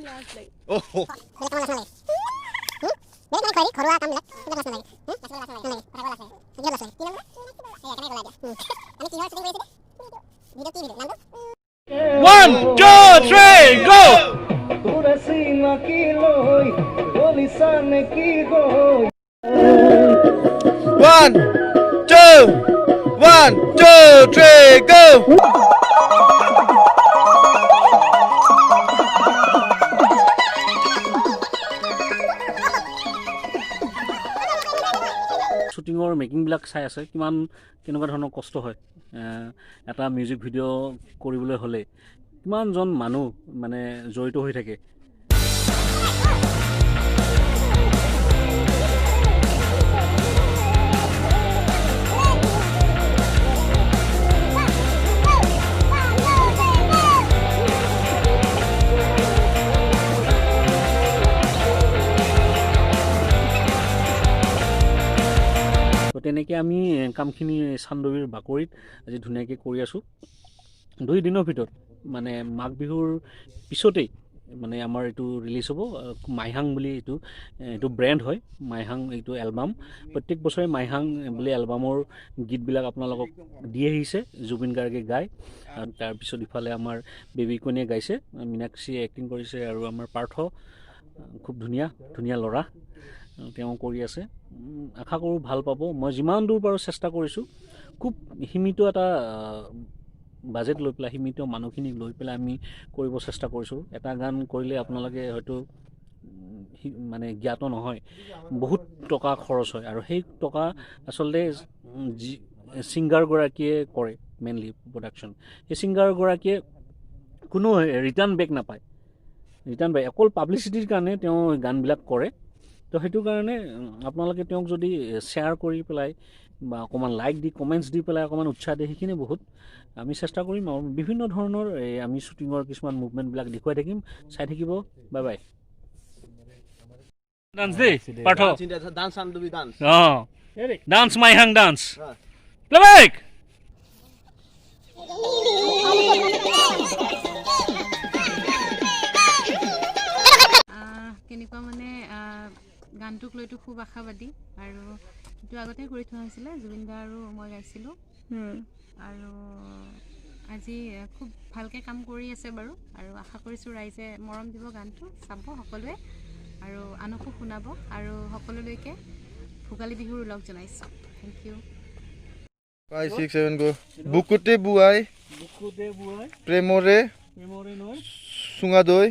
Oh. One, two, three, go! One, two, one, two, three, go! শ্বুটিঙৰ মেকিংবিলাক চাই আছে, কিমান কেনেকুৱা ধৰণৰ কষ্ট হয়। এটা মিউজিক ভিডিঅ' কৰিবলৈ হ'লে কিমানজন মানুহ মানে জড়িত হৈ থাকে। তো তেনেকৈ আমি কামখিনি চান্দডুবিৰ বাকৰিত আজি ধুনীয়াকৈ কৰি আছোঁ। 2 দিনৰ ভিতৰত মানে মাঘ বিহুৰ পিছতেই মানে আমাৰ এইটো ৰিলিজ হ'ব। মাইহাং বুলি এইটো ব্ৰেণ্ড হয়, মাইহাং এইটো এলবাম। প্ৰত্যেক বছৰে মাইহাং বুলি এলবামৰ গীতবিলাক আপোনালোকক দি আহিছে, জুবিন গাৰ্গে গায়। আৰু তাৰপিছত ইফালে আমাৰ বেবী কণীয়ে গাইছে, মীনাক্ষীয়ে এক্টিং কৰিছে, আৰু আমাৰ পাৰ্থ খুব ধুনীয়া ধুনীয়া ল'ৰা, তেওঁ কৰি আছে। আশা কৰোঁ ভাল পাব। মই যিমান দূৰ পাৰোঁ চেষ্টা কৰিছোঁ, খুব সীমিত এটা বাজেট লৈ পেলাই, সীমিত মানুহখিনিক লৈ পেলাই আমি কৰিব চেষ্টা কৰিছোঁ। এটা গান কৰিলে আপোনালোকে হয়তো মানে জ্ঞাত নহয়, বহুত টকা খৰচ হয়, আৰু সেই টকা আচলতে যি ছিংগাৰগৰাকীয়ে কৰে মেইনলি প্ৰডাকশ্যন, সেই ছিংগাৰগৰাকীয়ে কোনো ৰিটাৰ্ণ বেক নাপায়। ৰিটাৰ্ণ বেক অকল পাব্লিচিটিৰ কাৰণে তেওঁ গানবিলাক কৰে। তো সেইটো কাৰণে আপোনালোকে তেওঁক যদি শ্বেয়াৰ কৰি পেলাই বা অকণমান লাইক দি কমেণ্টছ দি পেলাই অকণমান উৎসাহ দিয়ে, সেইখিনি বহুত আমি চেষ্টা কৰিম। আৰু বিভিন্ন ধৰণৰ এই আমি শ্বুটিঙৰ কিছুমান মুভমেণ্টবিলাক দেখুৱাই থাকিম, চাই থাকিব। Bye bye. ডান্স দেই পাৰ্থ, অঁ ডান্স, মাইহাং ডান্স, প্লেবেক। কেনেকুৱা মানে গানটোক লৈতো খুব আশাবাদী, আৰু এইটো আগতে কৰি থোৱা হৈছিলে, জুবিন দা আৰু মই গাইছিলোঁ, আৰু আজি খুব ভালকৈ কাম কৰি আছে বাৰু, আৰু আশা কৰিছোঁ ৰাইজে মৰম দিব, গানটো চাব সকলোৱে আৰু আনকো শুনাব, আৰু সকলোলৈকে ভোগালী বিহুৰ লগ জনাইছোঁ। Thank you. 5, 6, 7, go. বুকুতে বুৱাই প্ৰেমৰে চুঙা দৈ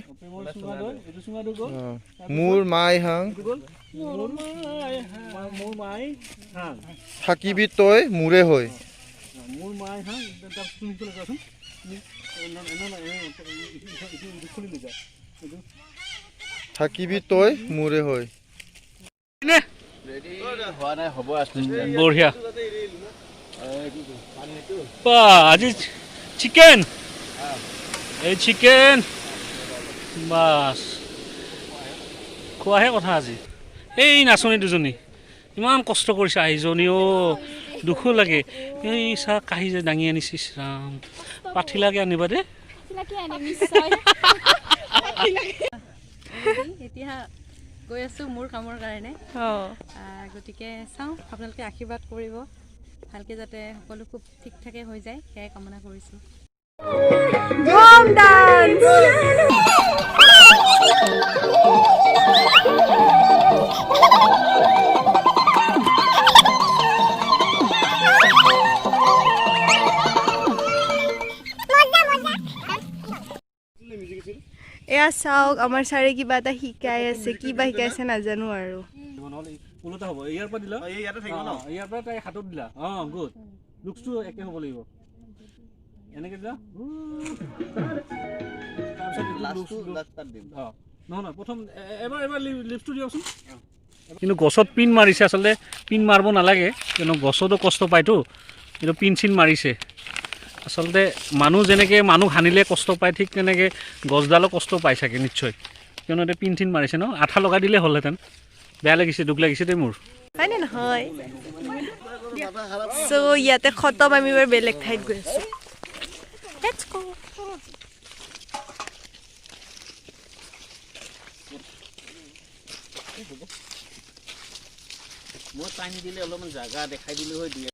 মোৰ মাই হাং থাকিবি তই মোৰে হৈ। থাকিবি তই মোৰে হৈ। বঢ়িয়া। আজি চিকেন, এই চিকেন বাছ খোৱাহে কথা আজি। এই নাচনী দুজনী ইমান কষ্ট কৰিছে, আইজনীও দুখো লাগে। এই চাহ কাঁহী যে দাঙি আনিছে, ৰাম পাঠিলাকে আনিবা দেই। এতিয়া গৈ আছোঁ মোৰ কামৰ কাৰণে, গতিকে চাওঁ আপোনালোকে আশীৰ্বাদ কৰিব, ভালকৈ যাতে সকলো খুব ঠিক ঠাকে হৈ যায় সেয়াই কামনা কৰিছোঁ। এয়া চাওক, আমাৰ ছাৰে কিবা এটা শিকাই আছে, কিবা শিকাইছে নাজানো আৰু। ওলোটা হ'ব, ইয়াৰ পৰা দিলা, ইয়াৰ পৰা তাই হাতত দিলা, অঁ গুড, লুকছটো একে হ'ব লাগিব। এনেকৈ দিলা, অঁ নহয় নহয়, প্ৰথম এবাৰ এবাৰ লিপছটো দিয়কচোন। কিন্তু গছত পিন মাৰিছে, আচলতে পিন মাৰিব নালাগে, কিয়নো গছতো কষ্ট পায়তো, কিন্তু পিন চিন মাৰিছে। আচলতে মানুহ যেনেকৈ মানুহ হানিলে কষ্ট পায়, ঠিক তেনেকৈ গছডালো কষ্ট পায় চাগে নিশ্চয়, কিয়নো এতিয়া পিন চিন মাৰিছে ন, আঠা লগাই দিলে হ'লহেঁতেন। বেয়া লাগিছে, দুখ লাগিছে দেই মোৰ। হয়নে নহয়? চ' ইয়াতে খতম, আমি এবাৰ বেলেগ ঠাইত গৈ আছোঁ। Let's go. হ'ব। মই টাইম দিলে অলপমান জাগা দেখাই দিলোঁ হয় দুই।